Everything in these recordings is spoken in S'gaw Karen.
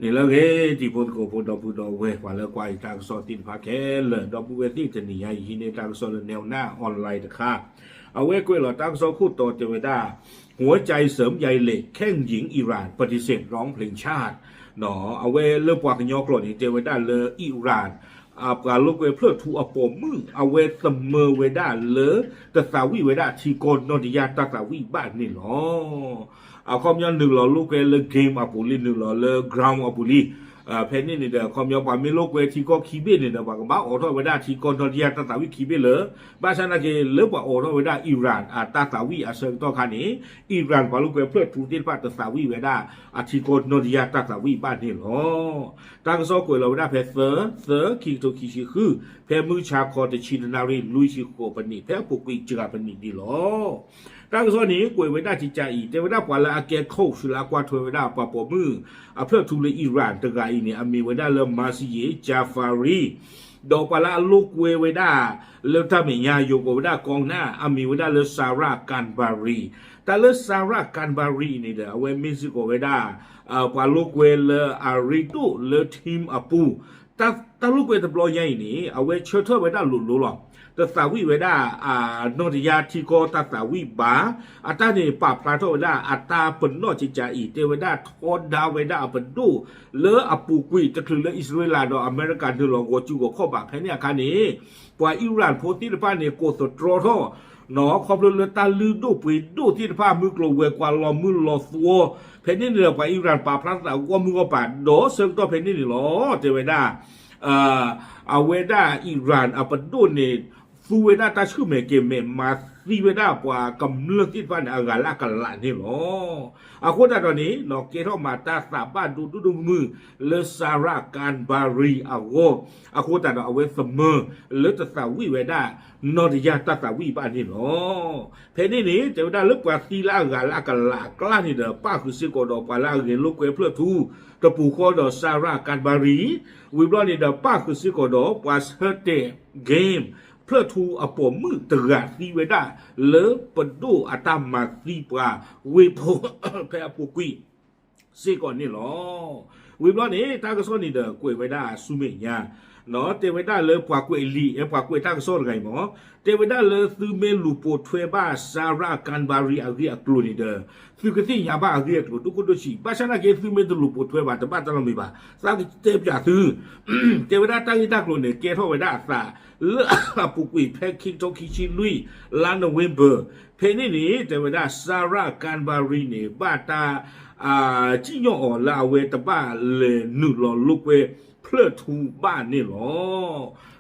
န့ၣ်လၢအဂ့ၤ တံၤဖိသကိးဖိ ဒီပုၢ်ဒီဝဲၢ် ပှၤလၢကွၢ်ယတၢ်ကစီၣ်သ့ၣ်တဖၣ်ခဲလၢာ် ဒီပုၢ်ဝဲၢ်သ့ၣ် တနံၤညါအံၤ ဟံးန့ၢ်တၢ်ကစီၣ်လၢ Now Online တခါ, အဝဲကွဲးလီၤတၢ်ကစီၣ်ခိၣ်တီတဲဝဲဒၣ် หัวใจเสริมใยเหล็ก แข้งหญิงอิหร่านปฏิเสธร้องเพลงชาติ အဝဲလၢပှၤကညီကျိာ်န့ၣ် တဲဝဲဒၣ်လၢ Iran အပှၤလိာ်ကွဲဖျၢၣ်ထူအပိာ်မုၣ် အဝဲသမၢဝဲဒၣ်လၢ တသးဝံၣ်ဝဲဒၣ်ထံကီၢ်နီၢ်တယၢ်တၢ်သးဝံၣ်ဘၣ်န့ၣ်လီၤ. အခီပညီနုာ်လီၤလိာ်ကွဲလၢ game အပူၤလံ နုာ်လီၤလၢ ground အပူၤလံ. ဖဲန့ၣ်န့ၣ်ဒီး အခီပညီပှၤမ့ၢ်လိာ်ကွဲထံကီၢ်ခံဘ့ၣ်န့ၣ်ဒီး ပှၤကဘၣ်အိးထီၣ်ဝဲဒၣ်ထံကီၢ်နီၢ်တယၢ်တၢ်သးဝံၣ်ခံဘ့ၣ်လၢ ဘၣ်ဆၣ်နာ်က့ လၢပှၤအိးထီၣ်ဝဲဒၣ် Iran အတၢ်သးဝံၣ်အဆၢကတီၢ်ခါန့ၣ် Iran ပှၤလိာ်ကွဲဖျၢၣ်ထူသ့ၣ်တဖၣ်တသးဝံၣ်ဝဲဒၣ် အထံကီၢ်နီၢ်တယၢ်တၢ်သးဝံၣ်ဘၣ်န့ၣ်လီၤ. တၢ်ကစီၣ်ကွဲးလီၤဝဲဒၣ်ဖဲသၢ သၢ ခံကထိခံဆံဃု ဖဲမုၢ်ဆါခီတဆံတနၣ်ရံၣ် လွံၢ်ဆံဃိးပနံး ဖဲအပူၤကွံာ်စှၤပနံးန့ၣ်လီၤ. တၢ်ကစီၣ်န့ၣ် ကွဲးဝဲဒၣ်ကကးအံၤ တဲဝဲဒၣ်ပှၤလၢအကဲ coach လၢအကွၢ်ထွဲဝဲဒၣ်ပှၤပိာ်မုၣ် အဖျၢၣ်ထူလၢ Iran တဂၤအံၤန့ၣ် အမံၤဝဲဒၣ်လၢ Mazieh Jafari ဒီးပှၤလၢအလိာ်ကွဲဝဲဒၣ် လၢတၢ်မဲာ်ညါယိၤကိးဝဲဒၣ် ကီနၣ် အမံၤဝဲဒၣ်လၢ Sarah Kanbari တၢ်လၢ Sarah Kanbari အံၤန့ၣ်ဒီး အဝဲမ့ၢ်စ့ၢ်ကီးဝဲဒၣ် ပှၤလိာ်ကွဲလၢအရ့ဒိၣ်လၢ team အပူၤ တၢ်လိာ်ကွဲတဘျီညါအံၤန့ၣ် အဝဲဆၢထၢၣ်ဝဲဒၣ်လိၤလိၤလီၤ. တသးဝံၣ်ဝဲဒၣ် နီၢ်တယၢ်ထံကီၢ်တၢ်သးဝံၣ်ဘၣ်. အတၢ်န့ၣ်ပာ်ဖျါထီၣ်ဝဲဒၣ်အတၢ်ပနီၣ်ကကးအံၤ တဲဝဲဒၣ်ထီဒါဝဲဒၣ်အပဒိၣ်လၢအပူၤကွံာ် တချုးလၢအံၣ်စရ့လးဒီးအမဲရကၤနုာ်လီၤဂီၤစုဂီၤခီၣ်ဘၣ်ဖဲန့ၣ်အခါန့ၣ် ပှၤ Iran ဖိသ့ၣ်တဖၣ်န့ၣ် ကိးသတြီထီၣ် ခီဖျိလၢတၢ်လုၢ်ဒိၣ်ပှ့ၤဒိၣ်သ့ၣ်တဖၣ် မုၢ်ကျိၤဝဲၤကွာ်လီၤမုၢ်လီၤသွီ ဖဲန့ၣ်န့ၣ်ဒီး ပှၤ Iran ပာ်ဖျါသးဂီၢ်မုၢ်ဂီၢ်ပၤ ဒီးဆၢကတီၢ်ဖဲန့ၣ်န့ၣ်လီၤ. တဲဝဲဒၣ် အဝဲဒၣ် Iran အပဒိၣ်န့ၣ် သူဝဲဒၣ်တၢ်ဆူၣ်မဲာ်ကဲၤမဲာ် မၤသံဝဲဒၣ်ပှၤကမျၢၢ်သ့ၣ်တဖၣ်န့ၣ် အဂၤလၢအကလးန့ၣ်လီၤ. အဃိသတးဒီးန့ၣ် ကဲထီၣ်မးတၢ်သးဘၣ်ဒိဒိၣ်ဒိၣ်မုၢ်မုၢ်လၢ Sarah Kanbari အဂီၢ်, အဃိသတးဒီးအဝဲသမၢလၢတသးဝံၣ်ဝဲဒၣ် နီၢ်တယၢ်တၢ်သးဝံၣ်ဘၣ်န့ၣ်လီၤ. ဖဲန့ၣ်န့ၣ် တဲဝဲဒၣ်လၢပှၤသံလၢအဂၤလၢအကလးအကျါန့ၣ်ဒီး ပၣ်ဃုာ်စ့ၢ်ကီးဒီးပှၤလၢအဂဲၤလိာ်ကွဲဖျၢၣ်ထူ တပူၤဃီဒီး Sarah Kanbari, ဝံၤဘျီန့ၣ်ဒီး ပၣ်ဃုာ်စ့ၢ်ကီးဒီးပှၤဆၢတဲာ် game ဖျၢၣ်ထူအပိာ်မုၣ်တဂၤသံဝဲဒၣ် လၢပဒိၣ်အတၢ်မၤသံပှၤဝ့ၢ်ဖိ ဖဲအပူၤကွံာ် စ့ၢ်ကီးန့ၣ်လီၤ. ဝံၤဘျီန့ၣ် တၢ်ကစီၣ်န့ၣ်ဒီးကွဲးဝဲဒၣ်ဆူမဲာ်ညါ, တဲဝဲဒၣ်လၢပှၤကွဲးလံာ် ပှၤကွဲးတၢ်ကစီၣ်တဂၤအံၤမ့ၢ်, တဲဝဲဒၣ်လၢသုမ့ၢ်လူၤပိာ်ထွဲဘၣ် Sarah Kanbari အဂ့ၢ်အကျိၤန့ၣ်ဒီး သုကသ့ၣ်ညါဘၣ်အဂ့ၢ်အကျိၤဒိၣ်ခိၣ်ဒိၣ်ဆံး, ဘၣ်ဆၣ်နာ်က့သုမ့ၢ်တလူၤပိာ်ထွဲဘၣ် တဘၣ်တၢ်နီတမံၤဘၣ်, သးကတဲပၠးသု တဲဝဲဒၣ်တၢ်ဂ့ၢ်တၢ်ကျိၤန့ၣ် ကဲထီၣ်ဝဲဒၣ်အသး လၢအပူၤကွံာ်ဖဲခံကထိခံဆံလွံၢ် လါ November ဖဲန့ၣ်န့ၣ် တဲဝဲဒၣ် Sarah Kanbari န့ၣ် ဘၣ်တၢ် စံၣ်ညီၣ်အီၤလၢအဝဲတဘၣ်လဲၤနုာ်လီၤလိာ်ကွဲဖျၢၣ်ထူဘၣ်န့ၣ်လီၤ.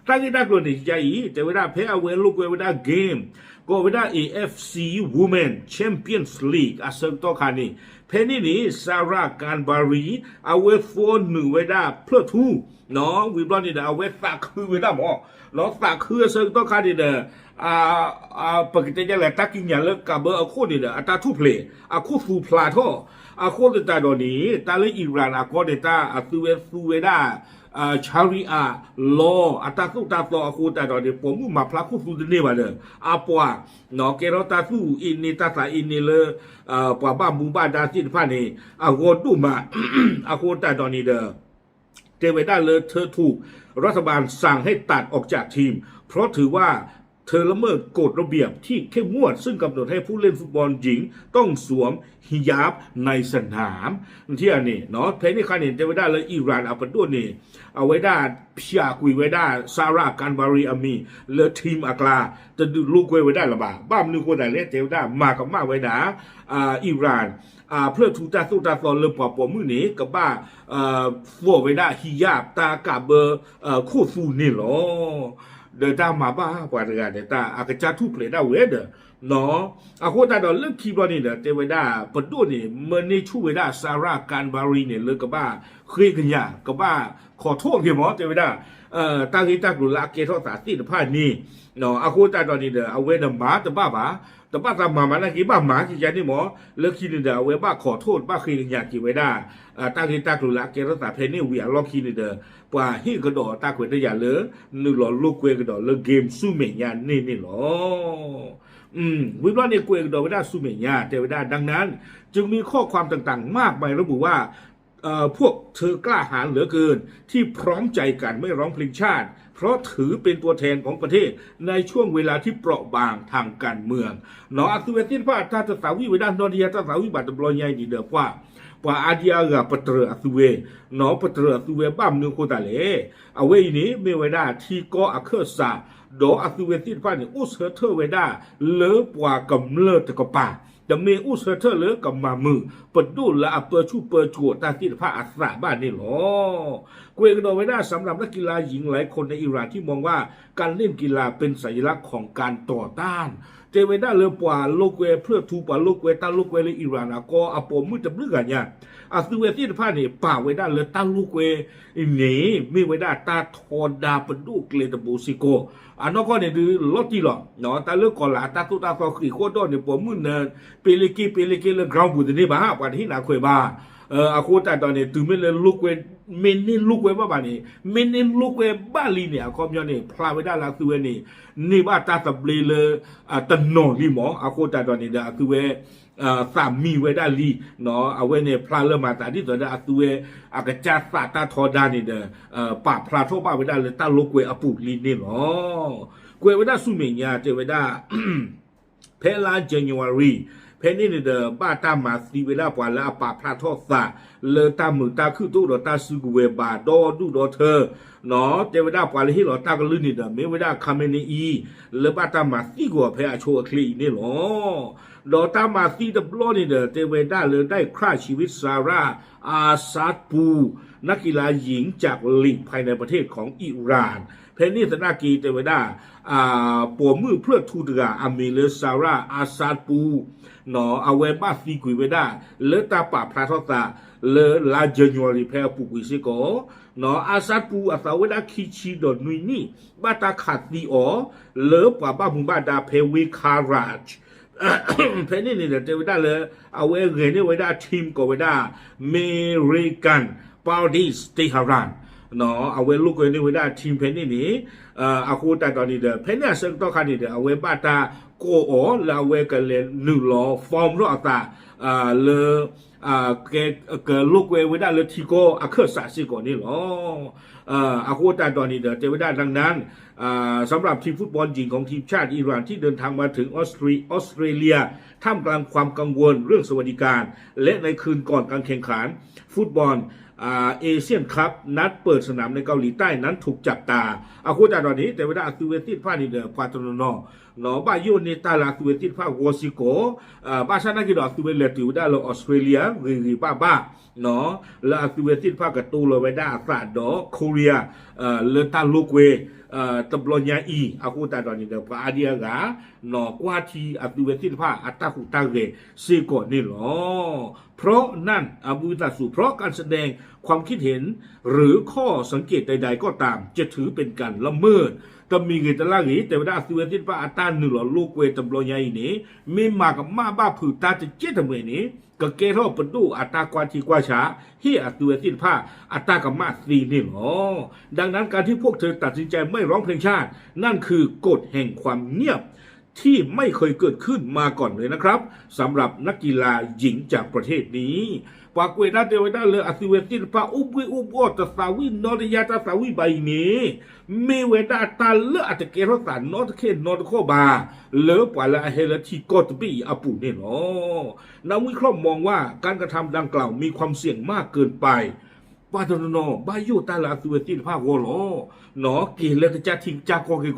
တၢ်ဂ့ၢ်တၢ်ကျိၤန့ၣ် ယအံၤ တဲဝဲဒၣ်ဖဲအဝဲလိာ်ကွဲဝဲဒၣ် game ကိးဝဲဒၣ် A F C Women Champions League အဆၢကတီၢ်ခါန့ၣ် ဖဲန့ၣ်န့ၣ် Sarah Kanbari အဝဲသီနုာ်ဝဲဒၣ်ဖျၢၣ်ထူ ဝံၤဘျီန့ၣ်ဒီး အဝဲသးခုဝဲဒၣ်မး, သးခုအဆၢကတီၢ်ခါန့ၣ်ဒီး ပကတဲဒ်လဲၣ် တၢ်ကံးညာ်လၢကးဘၢအခိၣ်န့ၣ်ဒီး အတၢ်ထူၣ်ဖျဲး အခိၣ်သူဖျါထီၣ်, အဃိသတးဒီးန့ၣ် တၢ်လၢ Iran အကီၢ်န့ၣ် တၢ်အသုဝဲသူဝဲဒၣ် Sharia law အတၢ်သိၣ်တၢ်သီအဃိသတးဒီးန့ၣ် ပိာ်မုၣ်မၤဖျါခိၣ်သူတန့ၢ်ဘၣ်ဒီး အပှၤ ကဲထီၣ်တၢ်သူၣ်အ့န့ တၢ်သးအ့န့လၢ ပှၤဘၣ်မူဘၣ်ဒါသ့ၣ်တဖၣ်န့ၣ် အဂီၢ်ဒိၣ်မး, အဃိသတးဒီးန့ၣ်ဒီး တဲဝဲဒၣ်လၢထၢထူၣ် รัฐบาลสั่งให้ตัดออกจากทีม เพราะถือว่าเธอละเมิดกฎระเบียบที่เข้มงวด ซึ่งกำหนดให้ผู้เล่นฟุตบอลหญิงต้องสวมฮิญาบในสนาม ထံၣ်န့ၣ် ဖဲန့ၣ်အခါန့ၣ် တဲဝဲဒၣ်လၢ Iran အပဒိၣ်န့ၣ် အဝဲဒၣ်ဖၠးကွံာ်ဝဲဒၣ် Sarah Kanbari အမံၤလၢ team အကျါ တဒုးလိာ်ကွဲဝဲဒၣ်လၢၤဘၣ်. ဘၣ်မနုၤအဃိသတးလဲၣ် တဲဝဲဒၣ် မၤကမၣ်ဝဲဒၣ် Iran ဖျၢၣ်ထူတၢ်သိၣ်တၢ်သီလၢပှၤပိာ်မုၣ်န့ၣ် ကဘၣ် သီၣ်ဝဲဒၣ် hijab တၢ်ကးဘၢ ခိၣ်သူန့ၣ်လီၤ. ဒီးတၢ်မၤဘၣ်ပှၤတဂၤဒီး တၢ်အကစၢ်ထူၣ်ဖျဲးဒၣ်ဝဲဒီး အဃိသတးဒီးလၢခံဘျီန့ၣ်ဒီး တဲဝဲဒၣ် ပဒိၣ်န့ၣ် မၢန့ၢ်ဆူၣ်ဝဲဒၣ် Sarah Kanbari န့ၣ် လၢကဘၣ်ဃ့ကညး ကဘၣ်ခိးထိၣ်က့ၤမး တဲဝဲဒၣ် တၢ်ဂ့ၢ်တၢ်ကျိၤလၢအကဲထီၣ်သးသ့ၣ်တဖၣ်န့ၣ် အဃိသတးဒီးန့ၣ်ဒီး အဝဲန့ၣ်မၤတဘၣ်ဘၣ်, တဘၣ်သးမၤမးနာ်က့ ဘၣ်မၤကကန့ၣ်မး, လၢခံန့ၣ်ဒီး အဝဲဘၣ်ခိးထိၣ် ဘၣ်ဃ့ကညးက့ၤဝဲဒၣ် တၢ်ဂ့ၢ်တၢ်ကျိၤလၢအကဲထီၣ်သးဖဲန့ၣ်ဝံၤအလီၢ်ခံန့ၣ်ဒီး ပှၤဟ့ၣ်ကဒီးတၢ်ခွဲးတၢ်ယာ်လၢ နုာ်လီၤလိာ်ကွဲကဒီးလၢ game ဆူမဲာ်ညါန့ၣ်န့ၣ်လီၤ. ဝံၤဘျီန့ၣ်ကွဲးကဒီးဝဲဒၣ်ဆူမဲာ်ညါ တဲဝဲဒၣ် ดังนั้น จึงมีข้อความต่างๆ มากมายระบุว่า เอ่อ พวกเธอกล้าหาญเหลือเกินที่พร้อมใจกันไม่ร้องเพลงชาติ เพราะถือเป็นตัวแทนของประเทศในช่วงเวลาที่เปราะบางทางการเมือง နီၢ် အသုဝဲသ့ၣ်တဖၣ် တၢ်တသးဝံၣ်ဝဲဒၣ် နီၢ်တယၢ်တၢ်သးဝံၣ်ဘၣ်တဘျီညါအံၤန့ၣ်ဒီး ပှၤ ပှၤအါဒံအါဂၤ ပတြၢၤအသုဝဲ နီၢ် ပတြၢၤအသုဝဲဘၣ်မနုၤအဃိသတးလဲၣ်. အဝဲအံၤန့ၣ် မ့ၢ်ဝဲဒၣ်ထံကီၢ်အခၢၣ်စး ဒီးအသုဝဲသ့ၣ်တဖၣ်န့ၣ် အိၣ်ဆၢထၢၣ်ဝဲဒၣ်လၢပှၤကမျၢၢ်တကပၤ တမ့ၢ်အိၣ်ဆၢထၢၣ်လၢကမၤမုာ် ပဒိၣ်လၢအပၢဆူၣ်ပၢစိးတၢ်သ့ၣ်တဖၣ်အသးဘၣ်န့ၣ်လီၤ. ကွဲးကဒီးဝဲဒၣ် สำหรับนักกีฬาหญิงหลายคนในอิหร่านที่มองว่าการเล่นกีฬาเป็นสัญลักษณ์ของการต่อต้าน တဲဝဲဒၣ်လၢပှၤလိာ်ကွဲဖျၢၣ်ထူ ပှၤလိာ်ကွဲတၢ်လိာ်ကွဲလၢ Iran အကီၢ်အပိာ်မုၣ်တဘျုးဂၤညါ အသုဝဲသ့ၣ်တဖၣ်န့ၣ် ပာ်ဝဲဒၣ်လၢတၢ်လိာ်ကွဲန့ၣ် မ့ၢ်ဝဲဒၣ်တၢ်ထီဒါပဒိၣ်ကျဲတဘိစ့ၢ်ကီး အနီၢ်ကီၢ်န့ၣ်ဒုးလီၤတံၢ်လီၤ တၢ်လၢကီၤလၤအတၢ်သိၣ်တၢ်သီဃ့ၢ်ဃီၣ်ဒီးန့ၣ် ပိာ်မုၣ်နၢၤ ပ့လ့က့ ပ့လ့က့လၢ ground ပူၤတန့ၢ်ဘၣ် ပှၤတဟ့ၣ်နၤခွဲးဘၣ် အဃိသတးဒီးန့ၣ် တုၤမ့ၢ်လၢလိာ်ကွဲ မ့ၢ်န့ၢ်လိာ်ကွဲဘၣ်ဘၣ်န့ၣ် မ့ၢ်န့ၢ်လိာ်ကွဲဘၣ်လံန့ၣ် အခီပညီန့ၣ် ဖျါဝဲဒၣ်လၢအသုဝဲန့ၣ် န့ၢ်ဘၣ်တၢ်သဘျ့လၢ တနီၤလံမး အဃိသတးဒီးန့ၣ်ဒီးအသုဝဲ သးမံဝဲဒၣ်လံ အဝဲန့ၣ်ဖျါလၢမၤသးဒ်သိးဒီးအသုဝဲ အကစၢ်သးတၢ်ထီဒါန့ၣ်ဒီး ပာ်ဖျါထီၣ်ဘၣ်ဝဲဒၣ်လၢတၢ်လိာ်ကွဲအပူၤလံန့ၣ်လီၤ. ကွဲးဝဲဒၣ်ဆူမဲာ်ညါတဲဝဲဒၣ် ဖဲလါ January ဖဲန့ၣ်န့ၣ်ဒီး ဘၣ်တၢ်မၤသံဝဲဒၣ်ပှၤလၢအပာ်ဖျါထီၣ်သး လၢတၢ်မုာ်တၢ်ခုၣ်တအိၣ်ဒီးတၢ်စုကဝဲၤဘၣ်ဒီဒူၣ်ဒီထၢ နီၢ် တဲဝဲဒၣ်ပှၤလၢဟ့ၣ်လီၤတၢ်ကလုၢ်န့ၣ်ဒီး မ့ၢ်ဝဲဒၣ် Khamenei လၢဘၣ်တၢ်မၤသံကွံာ်အီၤဖဲအဆိအချ့အံၤန့ၣ်လီၤ. ဒီးတၢ်မၤသံတဘျီန့ၣ်ဒီး တဲဝဲဒၣ်လၢ ได้ฆ่าชีวิต Sarah Azadpour นักกีฬาหญิงจากลีกภายในประเทศของอิหร่าน ဖဲန့ၣ်သနာ်က့တဲဝဲဒၣ် ပိာ်မုၣ်ဖျၢၣ်ထူတဂၤ အမံၤလၢ Sarah Azadpour နီၢ် အဝဲဘၣ်သံကွံာ်ဝဲဒၣ် လၢတၢ်ပာ်ဖျါထီၣ်သး လၢလါ January ဖဲအပူၤကွံာ်စ့ၢ်ကီး နီၢ် Azadpour အသးအိၣ်ဝဲဒၣ်ခံဆံဒီးနွံနံၣ် ဘၣ်တၢ်ခးသံအီၤ လၢပှၤဘၣ်မူဘၣ်ဒါဖဲဝ့ၢ် Karaj ဖဲန့ၣ်န့ၣ်ဒီးတဲဝဲဒၣ်လၢ အဝဲဂဲၤန့ၢ်ဝဲဒၣ် team ကိးဝဲဒၣ် Mehrikan Pardis Tehran နီၢ် အဝဲလိာ်ကွဲန့ၢ်ဝဲဒၣ် team ဖဲန့ၣ်န့ၣ် အဃိသတးဒီးန့ၣ်ဒီး ဖဲန့ၣ်အဆၢကတီၢ်ခါန့ၣ်ဒီး အဝဲဘၣ်တၢ်ကိးအီၤလၢအဝဲကလဲၤနုာ်လီၤ form ထီၣ်အသး လၢ ကလိာ်ကွဲဝဲဒၣ်လၢထံကီၢ်အခၢၣ်စးစ့ၢ်ကီးန့ၣ်လီၤ. အဃိသတးဒီးန့ၣ်ဒီး တဲဝဲဒၣ် ดังนั้น สำหรับทีมฟุตบอลหญิงของทีมชาติอิหร่านที่เดินทางมาถึงออสเตร- ออสเตรเลียท่ามกลางความกังวลเรื่องสวัสดิการและในคืนก่อนการแข่งขันฟุตบอลอาเซียนคัพนัดเปิดสนามในเกาหลีใต้นั้นถูกจับตา အဃိသတးဒီးန့ၣ် တဲဝဲဒၣ်အသုဝဲသ့ၣ်တဖၣ်န့ၣ်ဒီး ပှၤတနီၤနီၤ နီၢ် ဘၣ်ယိၣ်န့ၢ်တၢ်လၢအသုဝဲသ့ၣ်တဖၣ်ဂီၢ်စ့ၢ်ကီး ဘၣ်ဆၣ်သနာ်က့ဒီး အသုဝဲလဲၤတုၤဝဲဒၣ်လၢ Australia ဂ့ၤဂ့ၤဘၣ်ဘၣ် လၢအသုဝဲသ့ၣ်တဖၣ်ကတိၤလီၤဝဲဒၣ်အသးဒီး Korea လၢတၢ်လိာ်ကွဲ တဘျီညါအံၤ အဃိသတးဒီးန့ၣ်ဒီး ပှၤအါဒံအါဂၤ နီၢ်ကွၢ်ထံအသုဝဲသ့ၣ်တဖၣ်အတၢ်ဟူးတၢ်ဂဲၤစ့ၢ်ကီးန့ၣ်လီၤ. เพราะนั่น အဘူးသးစူၤ เพราะการแสดงความคิดเห็น หรือข้อสังเกตใดๆก็ตาม จะถือเป็นการละเมิด တမံၤဂ့ၤတလၢ်ဂ့ၤ တဲဝဲဒၣ်အသုဝဲသ့ၣ်တဖၣ်အတၢ်နုာ်လီၤလိာ်ကွဲတဘျီညါအံၤန့ၣ် မ့ၢ်မၤကမၣ်ဘၣ်ဖုးတၢ်တကဲတမှဲၤန့ၣ် ကကဲထီၣ်ပဒိၣ်အတၢ်ကွၢ်ထံကွၢ်ဆး ဟ့ၣ်အသုဝဲသ့ၣ်တဖၣ်အတၢ်ကမၣ်သ့န့ၣ်လီၤ. ดังนั้นการที่พวกเธอตัดสินใจไม่ร้องเพลงชาติ นั่นคือกฎแห่งความเงียบที่ไม่เคยเกิดขึ้นมาก่อนเลยนะครับ สำหรับนักกีฬาหญิงจากประเทศนี้ ပှၤကွဲးတၢ်တဲဝဲဒၣ်လၢအသုဝဲသ့ၣ်တဖၣ်အိၣ်ဘှ့ၣ်အိၣ်ဘှီၣ်တသးဝံၣ်နီတယါတၢ်သးဝံၣ်ဘၣ်အံၤန့ၣ် မ့ၢ်ဝဲဒၣ်တၢ်လၢအတကဲထီၣ်သးနီတခဲနီတခီၣ်ဘၣ် လၢပှၤလၢအဟဲလၢထံကီၢ်တဘ့ၣ်အံၤအပူၤန့ၣ်လီၤ. นักวิเคราะห์มองว่าการกระทำดังกล่าวมีความเสี่ยงมากเกินไป ပှၤတနီၤနီၤ ဘၣ်ယိၣ်တၢ်လၢအသုဝဲသ့ၣ်တဖၣ်အဂီၢ်လီၤ. နီၢ် က့ၤလၢကစၢ်ထံကစၢ်ကီၢ်က့ၤကီး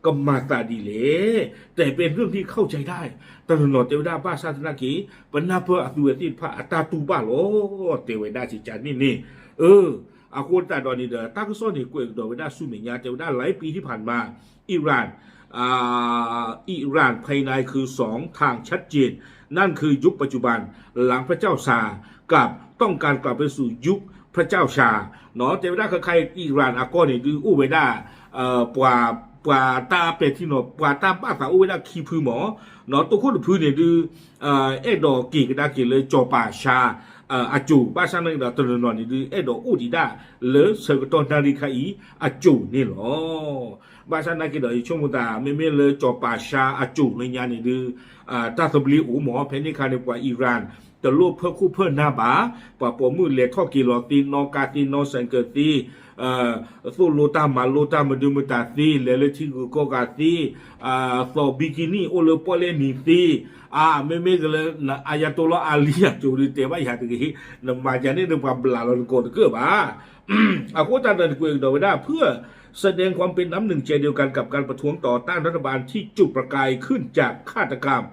ကမၤသးဒ်လဲၣ်. แต่เป็นเรื่องที่เข้าใจได้ တနီၤနီၤတဲဝဲဒၣ်ဘၣ်ဆၣ်သနာ်က့ ပနၢ်ပၢၢ်အသုဝဲသ့ၣ်တဖၣ်အတၢ်တူၢ်ဘၣ်လီၤ တဲဝဲဒၣ်စ့ၢ်ကီးန့ၣ်န့ၣ်. အဃိသတးဒီးန့ၣ်ဒီး တၢ်ကစီၣ်န့ၣ်ကွဲးကဒီးဝဲဒၣ်ဆူမဲာ်ညါ တဲဝဲဒၣ် หลายปีที่ผ่านมา อิหร่าน อ่า อิหร่านภายในคือสองทางชัดเจน นั่นคือยุคปัจจุบันหลังพระเจ้าชา กับต้องการกลับไปสู่ยุคพระเจ้าชา နီၢ် တဲဝဲဒၣ်ခဲခါအံၤ အံရၣ်အကီၢ်န့ၣ် ဒုးအိၣ်ဝဲဒၣ် ပှၤ ပှၤတၢ်ပဲာ်ထံနီၤ ပှၤတၢ်ဘၣ်သးအိၣ်ဝဲဒၣ်ခံဖုမး တိခိၣ်တဖုန့ၣ်ဒုး အဲၣ်ဒိးက့ၤကဒါက့ၤလၢကၠီၤပၤၡါအစိၤ ဘၣ်ဆၣ်သနာ်က့ဒီး တနီၤနီၤန့ၣ်ဒုး အဲၣ်ဒိးအိၣ်ဒံးဒၣ်လၢဆၢကတီၢ်နၣ်ရံၣ်ခါအံၤအစိၤန့ၣ်လီၤ. ဘၣ်ဆၣ်သနာ်က့ဒီး ယဆိကမိၣ်သး မ့မ့ၢ်လၢကၠီၤပၤၡါအစိၤလၢညါန့ၣ်ဒုး တၢ်သဘျ့အိၣ်မး ဖဲန့ၣ်အခါန့ၣ် ပှၤအံရၣ် တလိၣ်ဖၢခိၣ်ဖၢနၢ်ဘၣ်, ပှၤပိာ်မုၣ်လဲၤထီၣ်က့ၤလီၤသ့ နီၣ်ကါသ့ နီၣ်စဲးကၢးသ့ သိၣ်လိတၢ်မၤလိတၢ်မဒုမတၤသ့ လဲၤလၢထံဂုၤကီၢ်ဂၤသ့, သိးဘံကံနံၣ် အိၣ်လၢပီၣ်လဲၣ်နံၤသ့, အမ့မ့ၢ်ကလၢ အယၤတိၤလီၤအလံအစိၤဒုး တဲဘၣ်ယၤတဂ့ၤ, နမၤယၤန့ၣ်ဒီး ပှၤဘျးလီၤနကိာ်တကၢၢ်ဘၣ်. အဃိသတးဒီး နကွဲးကဒီးဝဲဒၣ် เพื่อแสดงความเป็นน้ำหนึ่งใจเดียวกันกับการประท้วงต่อต้านรัฐบาลที่จุดประกายขึ้นจากฆาตกรรม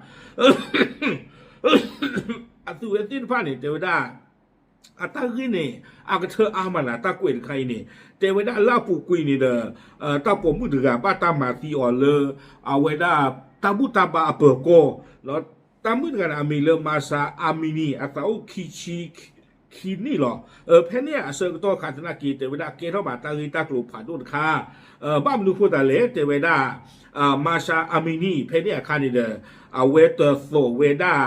အသုဝဲသ့ၣ်တဖၣ်န့ၣ် တဲဝဲဒၣ် အတၢ်ဂ့ၢ်န့ၣ် အကထၢအါမးနၤ တၢ်ကွဲးတခါအံၤန့ၣ် တဲဝဲဒၣ်လၢအပူၤကွံာ်န့ၣ်ဒီး တၢ်ပိာ်မုၣ်တဂၤဘၣ်တၢ်မၤသံအီၤလၢ အဝဲဒၣ် တၢ်ဘူၣ်တၢ်ဘါအပၢၤကီၢ် တၢ်မုၣ်တဂၤန့ၣ် အမံၤလၢ Mahsa Amini အသးအိၣ်ခံဆံ ခံနံၣ်လီၤ. ဖဲန့ၣ်အဆၢကတီၢ်ခါသနာ်က့ တဲဝဲဒၣ်ကဲထီၣ်ဘၣ်တၢ်ဂ့ၢ်တၢ်ကျိၤဖးဒိၣ်တခါ, ဘၣ်မနုၤဃိသတးလဲၣ် တဲဝဲဒၣ် Mahsa Amini ဖဲန့ၣ်အခါန့ၣ်ဒီး အဝဲတသိးဝဲဒၣ်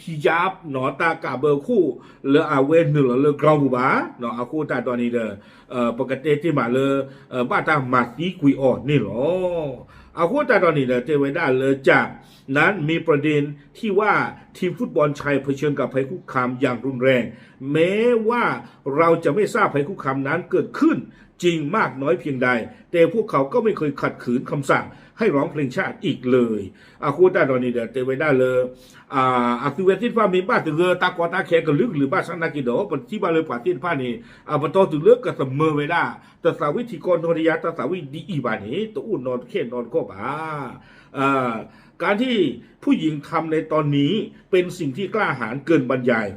hijab နီၤ တၢ်ကးဘၢခိၣ်လၢအဝဲနုာ်လီၤလၢ ground ပူၤဘၣ်, အဃိသတးဒီးန့ၣ်ဒီး ပကတဲတ့ၢ်မးလၢ ဘၣ်တၢ်မၤသံကွံာ်အီၤန့ၣ်လီၤ. အဃိသတးဒီးန့ၣ်ဒီး တဲဝဲဒၣ်လၢ จากนั้นมีประเด็นที่ว่าทีมฟุตบอลชายเผชิญกับภัยคุกคามอย่างรุนแรง แม้ว่าเราจะไม่ทราบภัยคุกคามนั้นเกิดขึ้นจริงมากน้อยเพียงใด แต่พวกเขาก็ไม่เคยขัดขืนคำสั่งให้ร้องเพลงชาติอีกเลย အဃိသတးဒီးန့ၣ်ဒီး တဲဝဲဒၣ်လၢ အသုဝဲသ့ၣ်တဖၣ်မ့ၢ်ဘၣ်သဂၢၢ် တၢ်ကီတၢ်ခဲကလုာ်ကလုာ် ဘၣ်ဆၣ်သနာ်က့ဒီး ပထံၣ်ဘၣ်လၢပှၤသ့ၣ်တဖၣ်န့ၣ် အပတီၢ်တုၤလၢကသမၢဝဲဒၣ် တသးဝံၣ်ထံကီၢ်နီၢ်တယၢ် တၢ်သးဝံၣ်ဒ်အံၤဘၣ်န့ၣ် တအိၣ်နီတခဲနီတခီၣ်ဘၣ်. การที่ผู้หญิงทำในตอนนี้เป็นสิ่งที่กล้าหาญเกินบรรยาย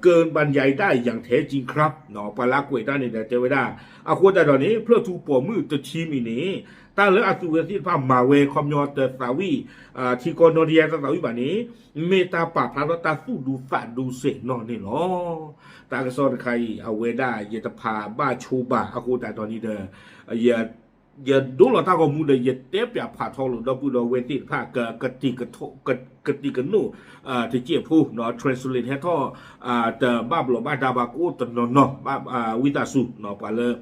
เกินบรรยายได้อย่างแท้จริงครับ ပှၤလၢအကွဲးတၢ်န့ၣ်ဒီးတဲဝဲဒၣ် အဃိသတးဒီးန့ၣ် ဖျၢၣ်ထူပိာ်မုၣ်တထံမံၤန့ၣ် တၢ်လၢအသုဝဲသ့ၣ်တဖၣ်မၤဝဲခီပညီ တသးဝံၣ် ထံကီၢ်နီၢ်တယၢ်တၢ်သးဝံၣ်ဘၣ်န့ၣ် မ့ၢ်တၢ်ပာ်ဖျါထီၣ်တၢ်သူၣ်ဒူသးဒူစဲးနီၣ်န့ၣ်လီၤ. တၢ်ကစီၣ်တခါအံၤ အဝဲဒၣ်ယတဖးဘၣ်ဆိဘၣ် အဃိသတးဒီးန့ၣ်ဒီး ယဒိလီၤတၢ်ဂီၤမူဒီး ယတဲပၠးဖးထီလိာ် ဒီပုၢ်ဒီဝဲၢ်သ့ၣ်တဖၣ် က ကတံၤကနိၣ် တစဲးဖိ translate ဟဲထီၣ် တဘၣ်ဘျီးဘၣ်ဒါဘၣ် ကအိၣ်တနီၤနီၤ ဝံသးစူၤ ပှၤလၢ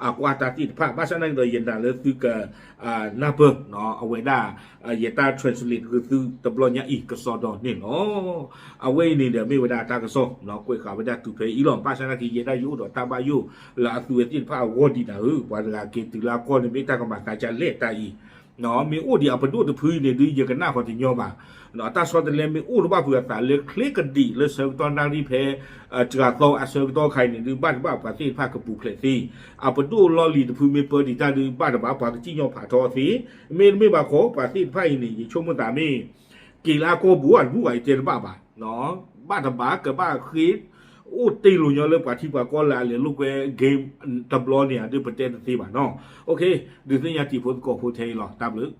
အကွၢ်တၢ်သ့ၣ်တဖၣ် ဘၣ်ဆၣ်သနာ်က့ဒီး ယနာ်လၢသုက နၢ်ပၢၢ် အဝဲဒၣ် ယတၢ် translate ဂ့ၤသုတဘျီညါအံၤ ကစီဒီန့ၣ်လီၤ. အဝဲအံၤန့ၣ်ဒီး မ့ၢ်ဝဲဒၣ်တၢ်ကစီၣ် ကွဲးဃာ်ဝဲဒၣ်တုၤဖဲအံၤလီၤ. ဘၣ်ဆၣ်သနာ်က့ ယဲဒၣ်ယအိၣ်ဒီးတၢ်ဘၣ်ယိၣ်လၢအသုဝဲသ့ၣ်တဖၣ်အဂီၢ်ဒံးနၤဧၢ, ပှၤတဂၤက့ၤတုၤလၢအကီၢ်န့ၣ် မ့ၢ်တၢ်ကမၤသးဒ်လဲၣ်တၢ်အံၤ မ့ၢ်အိၣ်ဒံးအပဒိၣ်တဖုအံၤန့ၣ်ဒုး ယကနၣ်ဃီတညီဘၣ်. တၢ်ဆီတလဲမ့ၢ်အိၣ်တဘၣ်ဖုးအသးလၢချ့ကဒံးလၢဆၢကတီၢ်နၣ်ရံၣ်ဖဲ တဂၤသီအဆၢကတီၢ်ခါအံၤန့ၣ်ဒုး ဘၣ်တဘၣ်ပှၤသ့ၣ်တဖၣ်ကပူၤဖျဲးသ့, အပဒိၣ်လီၢ်လံၤတဖုမ့ၢ်ပၢဒံးတၢ်ဒုး ဘၣ်တဘၣ်ပှၤကစံၣ်ညီၣ်ဖးထီသ့, မ့တမ့ၢ်ဘၣ်ခီ ပှၤသ့ၣ်တဖၣ်အံၤန့ၣ် ယဆိကမိၣ်သးမ့ၢ် က့ၤလၢအကီၢ်ပူၤအတဘူၣ်ဘၣ် ယတဲတဘၣ်ဘၣ်. ဘၣ်တဘၣ်ကဘၣ်ဃ့ အိၣ်တ့ၢ်လိာ်ညီလၢပှၤထံပှၤကီၢ်လၢအလဲၤလိာ်ကွဲ game တဘျီန့ၣ် ဒုးပတဲတသ့ဘၣ်နီၤ. ဒုးသ့ၣ်ညါတံၤဖိသကိးဖိထဲအံၤလီၤ. တၢ်ဘျုး